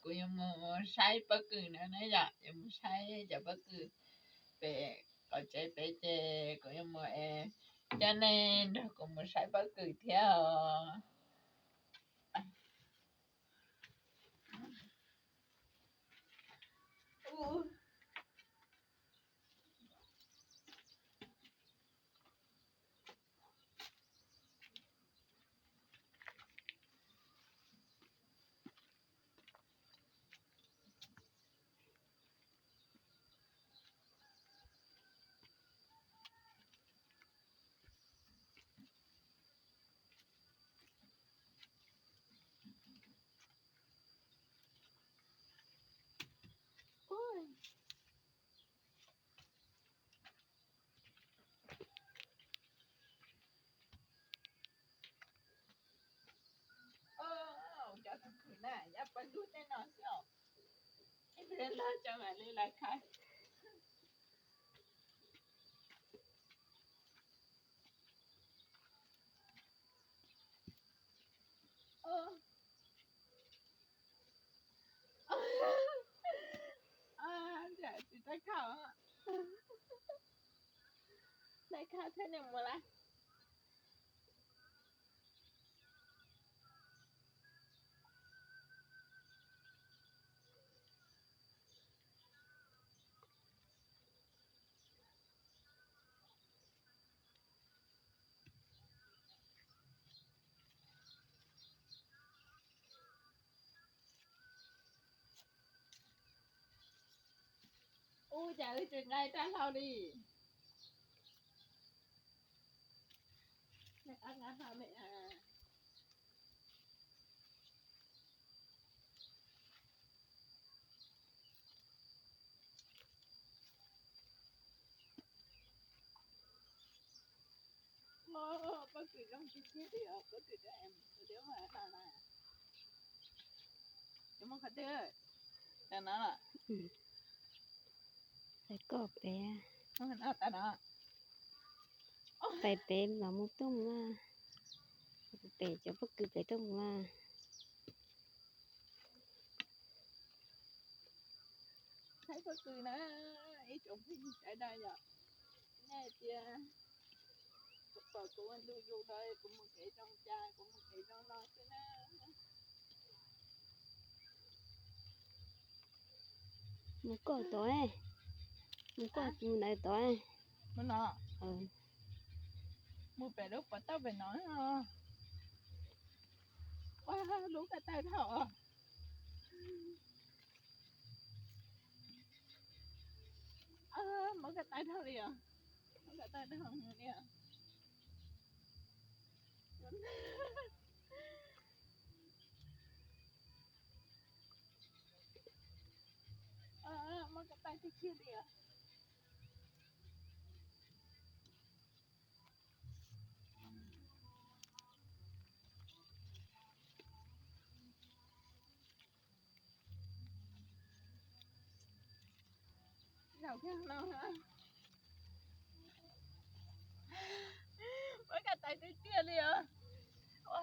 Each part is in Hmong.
kuv yuav mus saib pob kws na na yom, yuav mus saib cov pob kws pem qaum tsev pem ces kuv yuav mus es coj nej nrog kuv mus saib pob kws thiab os. Cov tug khwv na, yog pawg lug tej no xwb os. Ib pliag lawv cov mam li lawv khav. Tsis tau khav, tau khav thiab nws mus lawm. Ub, cas wb tsis nqa rab hlau li. Pob kws zoo tiag tiag li os, pob kws rau em, rau diab mas no na. Cov muaj qhov twg? Rau no los? Tais koj pem, tais pem los mus tuaj mus mas, pem cov pob kws pem tuaj mus mas. Saib pob kws na, ib tsoom phooj ywg sawv daws yom. Nej tias kuv pom kuv ua ntu zus los kuv mus kev zoo cas, kuv mus kev zoo no xwb na. Mus koj tod, mus koj mus ntawd tod. Mus no, mus pem lub pov tauj pem no. Ua lub ko taw dhau. Muab ko taw dhau li os, muab ko taw dhau li os. Muab ko taw tiag tiag li os. Zaum kiag no, muab ko taw tiag tiag li os. Ua,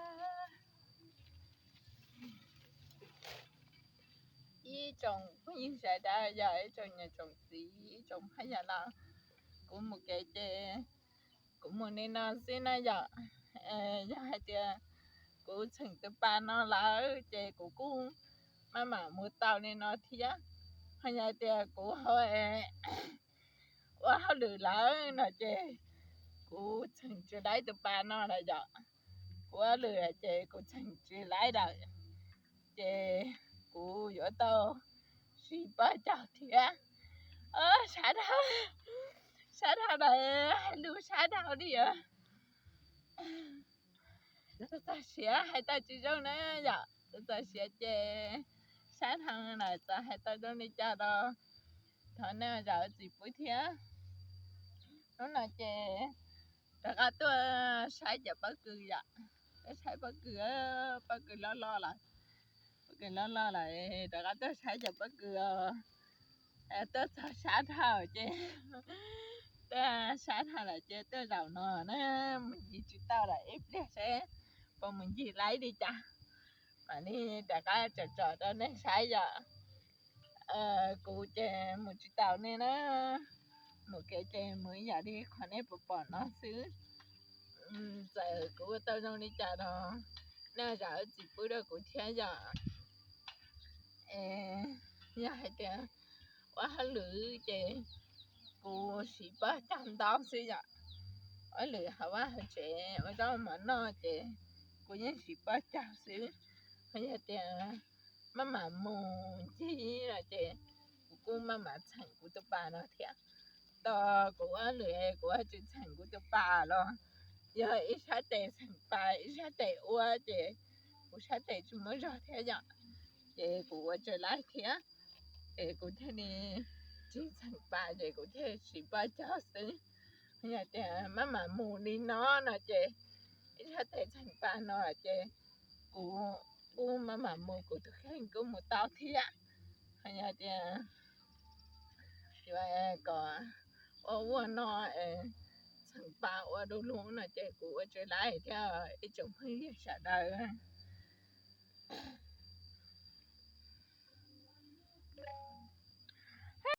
ib tsoom phooj ywg sawv daws, yog ib tsoom niam tsoom txiv, ib tsoom phab yam los, kuv mus kev ces kuv mus li no xwb na yom. Yog hais tias kuv txheem tus pas no lawm ces kuv kuj maj mam mus tau li no thiab. Ho yog tias kuv ho ua hauj lwm lawm no ces kuv txheem tsis laib tus pas no lawm yom. Kuv ua hauj lwm ces kuv txheem tsis laib lawm, ces kuv yuav tau siv pob caug thiab. Sab dhau, sab dhau lawm, hais lus sab dhau li os. Txog siav hais tau tsis zoo na yom, txog siav ces sab dhau lawm, txawm hais tau zoo li cas los thov nej zam txim pub thiab. Hnub no ces rov qab tuaj saib cov pob kws yom, tuaj saib pob kws, pob kws loj loj lawm, pob kws loj loj lawm, rov qab tuaj saib cov pob kws os. Tuaj txog sab dhau ces, tuaj sab dhau lawm ces tuaj zaum no na, mus ncig tsis tau lawm, ib pliag seb puas mus ncig laib li cas. Nej rov qab tsom tsom rau nej saib yom. Kuv ces mus tsis taus nej na, mus kev ces mus ib yam li qhov nej pom pom no xwb. Txawm kuv ua tau zoo li cas los nej zam txim pub rau kuv thiab yom. Yog hais tias ua hauj lwm ces kuv siv paj caug ntau xwb yom. Ua lwm hauv vaj hauv tsev ua zaub mov noj ces kuv yeej siv paj caug xwb. Yog tias maj mam mus ncig no ces kuv kuj maj mam txheem kuv tus pas no thiab. Tos kuv ua lwm kuv ua tsis txheem kuv tus pas los yog ib sab tes txheem pas ib sab tes ua ces kuv sab tes tsis muaj zog thiab yom. Ces kuv ua tsis laib thiab, es kuv thiaj li tsis txheem pas ces kuv thiaj siv paj caug xwb. Yog tias maj mam mus li no no ces ib sab tes txheem pas no ces kuv kuj maj mam mus kuv tus kheej kuj mus tau thiab. Yog tias yuav kom ua ua no txheem pas ua du lug no ces kuv ua tsis laib thiab ib tsoom phooj ywg sawv daws.